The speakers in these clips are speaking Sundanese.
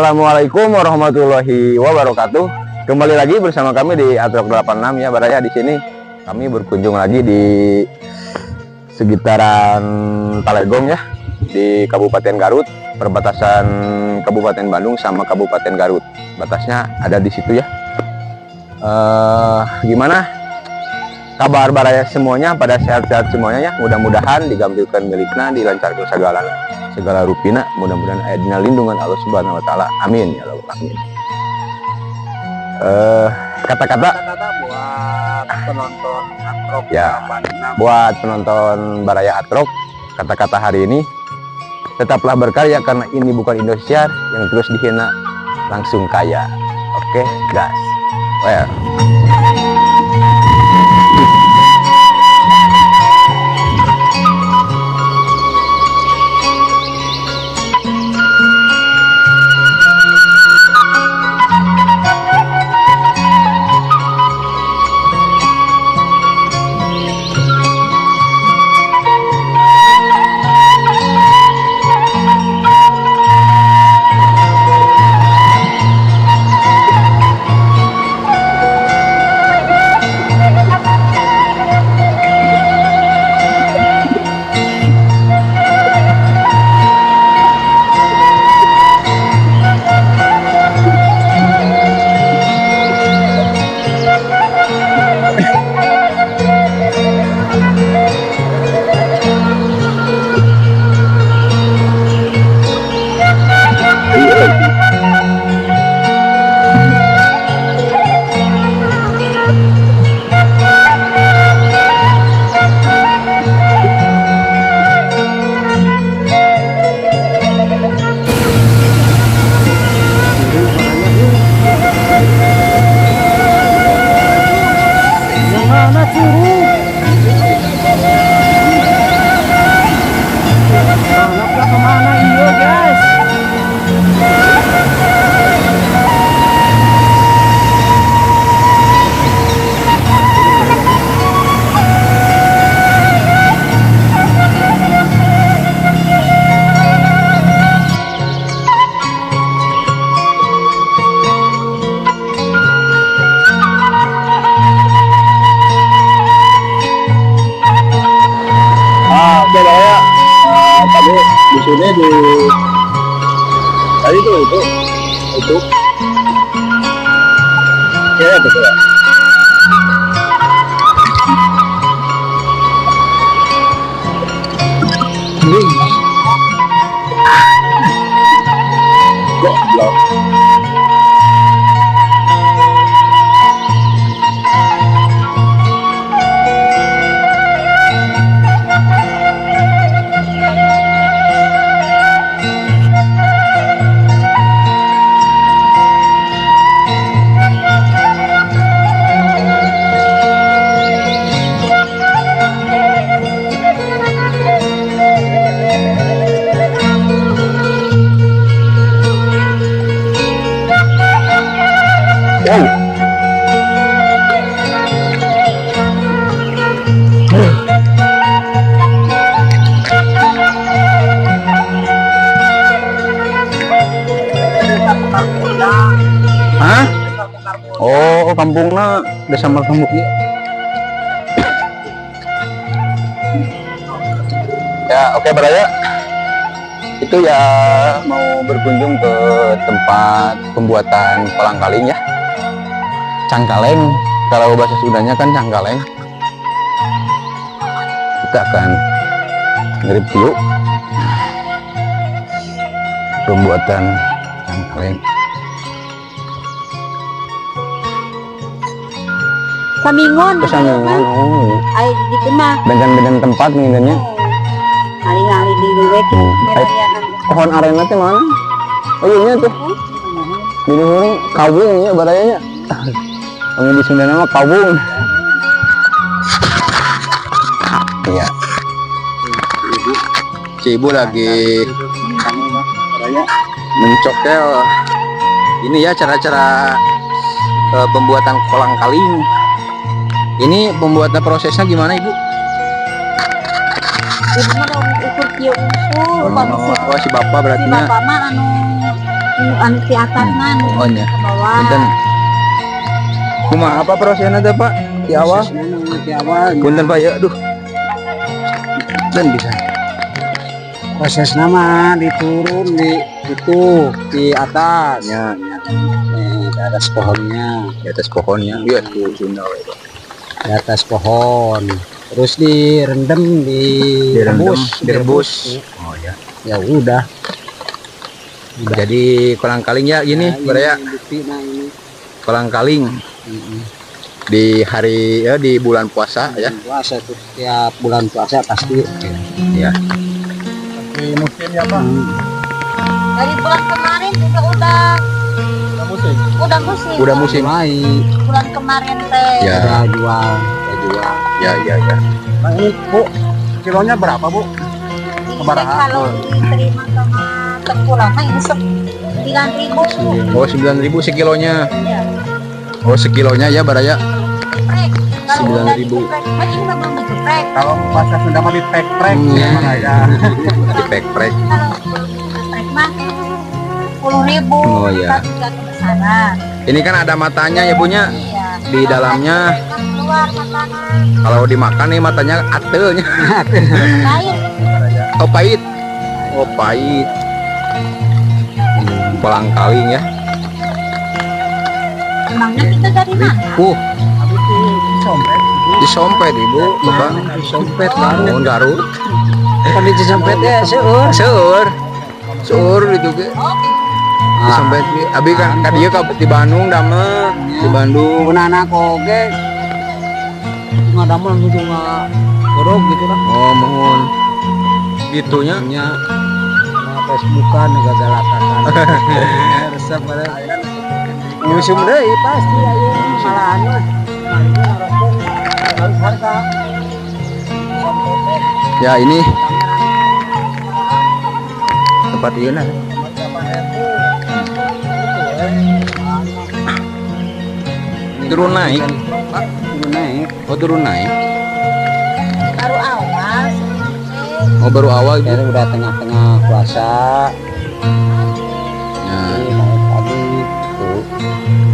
Assalamualaikum warahmatullahi wabarakatuh. Kembali lagi bersama kami di Atrok 86 ya, Baraya. Di sini kami berkunjung lagi di sekitaran Talegong ya, di Kabupaten Garut, perbatasan Kabupaten Bandung sama Kabupaten Garut. Batasnya ada di situ ya. Gimana kabar Baraya semuanya? Pada sehat-sehat semuanya ya. Mudah-mudahan digampilkan milikna, dilancarkan segala segala rupina, mudah-mudahan aya dina lindungan Allah Subhanahu wa taala. Amin ya rabbal alamin. Kata-kata Kata-kata buat penonton Atrok Ya. 86. Buat penonton Baraya Atrok, kata-kata hari ini, tetaplah berkarya karena ini bukan Indosiar yang terus dihina langsung kaya. Oke, gas. Well. Yang mana curug? Anaknya kemana iya guys? Ah, oke Baraya. Tadi di sini di tadi itu ya betul ya. Ini goblok. Wow. Hah? Oh, kampungnya desa Markamukti. Ya, oke Baraya. Itu ya mau berkunjung ke tempat pembuatan kolang kaling ya. Cangkaleng. Kalau bahasa Sundanya kan cangkaleng. Kita akan nge-review pembuatan cangkaleng. Samingon. Terus samingon, oh. Ai gitu mah. Benten-benten tempat ngindennya. Ngali-ngali di we Pohon arena teh mana? Oh iya tuh. Di luhur kawung ya barayanya. Kami di Sunda nama kawung. Iya. Si ibu lagi mencokel ini ya, cara-cara pembuatan kolang kaling. Ini pembuatan prosesnya gimana, Ibu? Ibu mah ukur kieu unggul. Oh, si bapak berarti Si bapak mah anu Anu di atas mah nu Oh, nya. ke bawah. Punten. Kumaha apa prosesnya teh, Pak? Di awal? Prosesnya nu di awal. Punten, Pak, ya. Aduh. Dan bisa. Prosesna mah diturun di itu di atas. Ya, ya. Nih, di atas pohonnya. Di atas pohonnya. Iya, tuh Sunda we. Di atas pohon. Terus direndam, Direndam, direbus, direbus. Oh ya. Ya udah. Jadi kolang kaling ya gini, Nah, ini Baraya. bukti, nah ini. Kolang kaling di hari ya di bulan puasa ya. Puasa tuh tiap bulan puasa pasti. Ya. Di musim ya, Pak. Dari bulan kemarin juga udah Udah musim. Udah musim. Udah musim. Mulai Bulan kemarin teh. Ya. udah jual, udah jual. Ya. Nah, ini, Bu, kilonya berapa, Bu? Ini teh Sabaraha? kalau diterima sama tengkulak mah ini 9.000. Oh, 9.000 sekilonya. Ya. Oh, sekilonya ya, Baraya. Geprek. Kalau udah 9.000. digeprek, kan ini mah belum digeprek. Kalau bahasa Sunda mah diprek-prek ya, Baraya. Diprek-prek. Kalau belum digeprek mah 10.000. Oh, iya. Tapi juga kebesaran. Ini kan ada matanya ya, Bu nya. Iya. Di Kalau dalamnya. udah digeprek mah keluar matanya. Kalau dimakan nih matanya atelnya. Lain. Oh, pahit. Oh, pahit. Kolang kaling ya. Emangnya kita dari mana? Habis di Cisompet. Disompet Ibu, Bapak. Cisompet baru. Oh, Garut. Kan di Cisompet ya seueur. Seueur. Seueur itu ge. Oh, Disompet ge. Abi kan ka dieu ka di Bandung damel, di Bandung. Anak oge ngadamel nuju ngagodog gitu lah. Oh, mohon. Gitunya. Nya na Facebookan gagalatakan. Resep pada. Musim deui pasti aya malahan mah. Harus harga. Ya, ini tempat ieu nah. Turun naik. Pak, turun naik. Oh, turun naik. Baru awal sebenarnya. Oh, baru awal Jadi gitu. udah tengah-tengah puasa. Ya, Ini naik lagi tuh.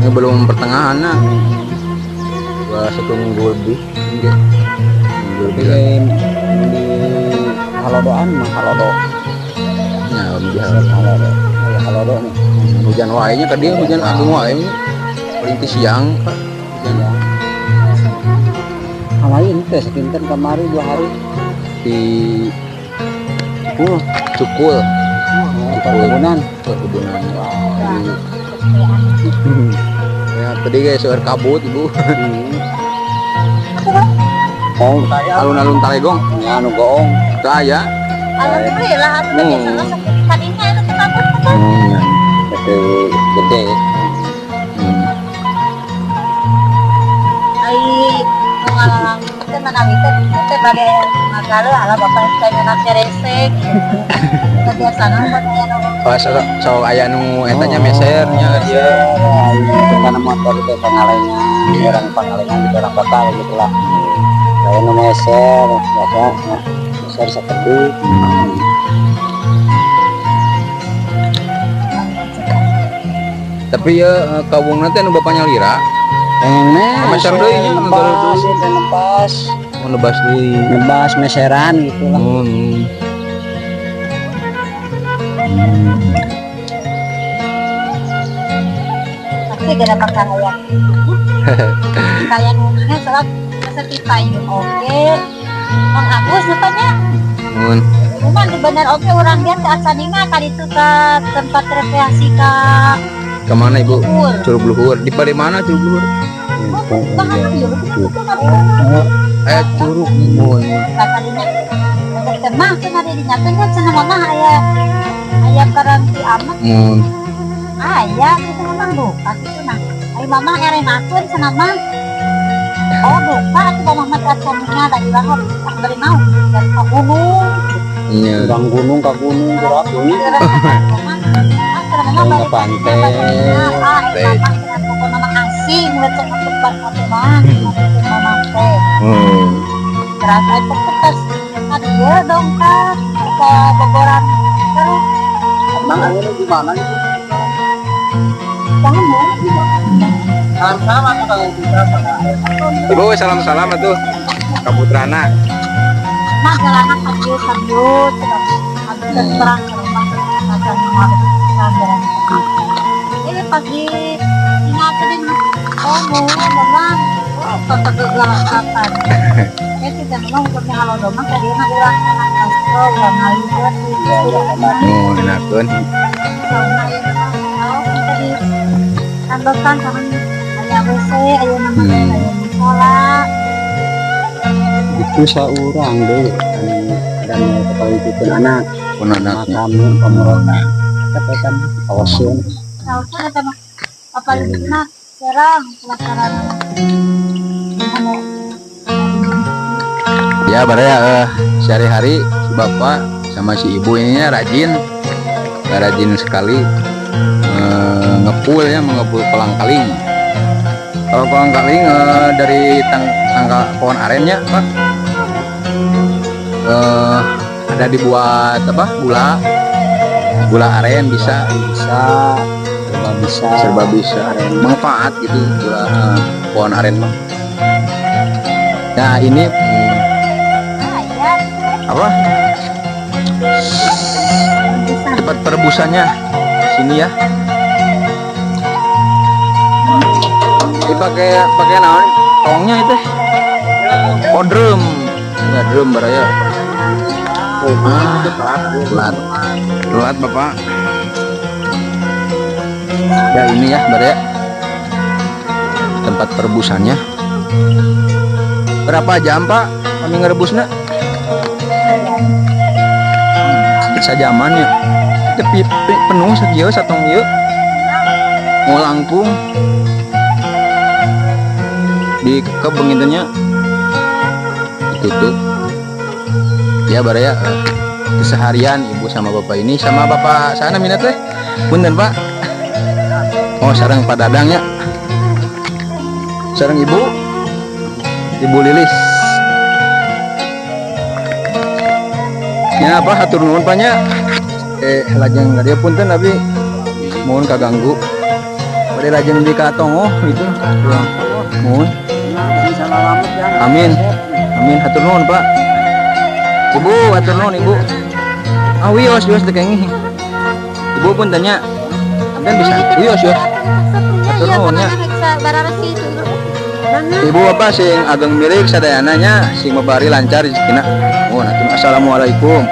ini belum pertengahan nah. Dua satu minggu lebih. Enggak. Minggu lebih lah. Di di halodoan mah halodo. Ya, hujan. Halodo. Ya halodo nih. Hujan wae nya tadi hujan agung wae. Paling ti siang, Pak. Hujan Ya. Lain teh sekinten kemarin 2 hari di Cukul, Cukul, perkebunan. Perkebunan. Ya, tadi guys seueur kabut, Ibu. Oh, Alun-alun Talegong. ya anu goong. Teu aya. Alhamdulillah, aku udah biasa masuk. Tadinya itu takut betul. Hmm. Itu gede. Ai pengalaman teh manawi teh teh bade ngagaluh ala bapak teh nyenak keresek gitu. Kebiasaan buat aya nu Oh, so aya nu eta nya meser nya dia. Itu karena motor itu Pangalengan, orang Pangalengan di orang kota gitu lah. Kayak nu meser, biasa, nah, meser sakedik. Tapi ya kawungna teh nu bapaknya lira, Pengen Meser deui nya, nebas, itu nebas, mau nebas deui. nebas meseran gitu lah. Pasti gara pakaian. Kayak nu soal masa payung oke. Mang Agus rupanya Mun. rumah di bener oke orang dia ke Asaninga kali itu ke tempat rekreasi ke Kemana Ibu? Luhur. Curug Luhur. Di pada mana Curug Luhur? Oh, bahkan ya, betul betul. Curug. Mun. Katanya mah cenah di dinya teh kan cenah mama aya aya karanti amat Mun. aya gitu mama buka gitu nah ai mama erenakeun cenah mah oh buka atuh mama mah kasaninga da urang mah bari mau dari ka gunung. Iya. Urang gunung ka gunung gerak gunung. Mama ah cenah mama Ke bari pantai. Ah mama cenah pokona mah asing we cenah tempat mah mah mama teh. Terus ai pokok kan iya dong kan ke Bogoran terus. Emang akhirnya gimana itu? Kamu. Salam-salam tuh kalau kita pada Ibu salam-salam atuh. Ka putrana. Nah, jalanan sambil sambil habis terang ke rumah macam jalan. Ini pagi ingat tadi, oh mau memang oh kata kegelapan. Ya tidak memang punya kalau domang tadi mah urang anak urang ngaliwet. Oh, enakeun. Sauna ya memang oh tadi tambahan sama aya WC, aya nama, aya musola. Itu saurang deh kan ada mau kepala anak. Pun anaknya. Makam pamorotan tapi kan awasin. Sausnya kata mah apa nah serang pelakaran anu. Ya, baraya, sehari-hari si bapak sama si ibu ininya rajin, ya, rajin sekali ngepul ya, mengepul kolang kaling. Kalau kolang kaling dari tangka pohon arennya, Pak, ada dibuat apa? Gula, gula aren bisa, Bisa, serba bisa. Serba bisa. Aren. Manfaat gitu gula pohon aren mah. Nah, ini Ah ya. Apa? Bisa. Tempat perebusannya sini ya. Ini pakai pakai naon tongnya itu? Oh, drum ya, drum baraya. Ah, telat telat, Bapak. Ya, ini ya, baraya, tempat perebusannya. Berapa jam, Pak, kami ngerebusnya? Sajaman ya, tapi penuh sakieu satong ieu mau langkung di kebeng nya ditutup ya, baraya. Keseharian ibu sama bapak ini, sama bapak sana minat teh, punten, Pak. Oh, sareng Pak Dadang ya, sareng ibu, Ibu Lilis ya. Apa, hatur nuhun, Pak, nya. Lajeng ka dieu, punten abi mohon kaganggu, bade lajeng di ka tongoh gitu, mohon. Amin, amin. Hatur nuhun, Pak, Ibu, hatur nuhun, Ibu. Ah, wios, wios teu kenging. Ibu pun tanya kan bisa wios, wios. Hatur nuhun ya. Ibu, Bapak sing ageng milik sadayana nya, sing mabari lancar rezekina. Mohon hatur. Assalamualaikum.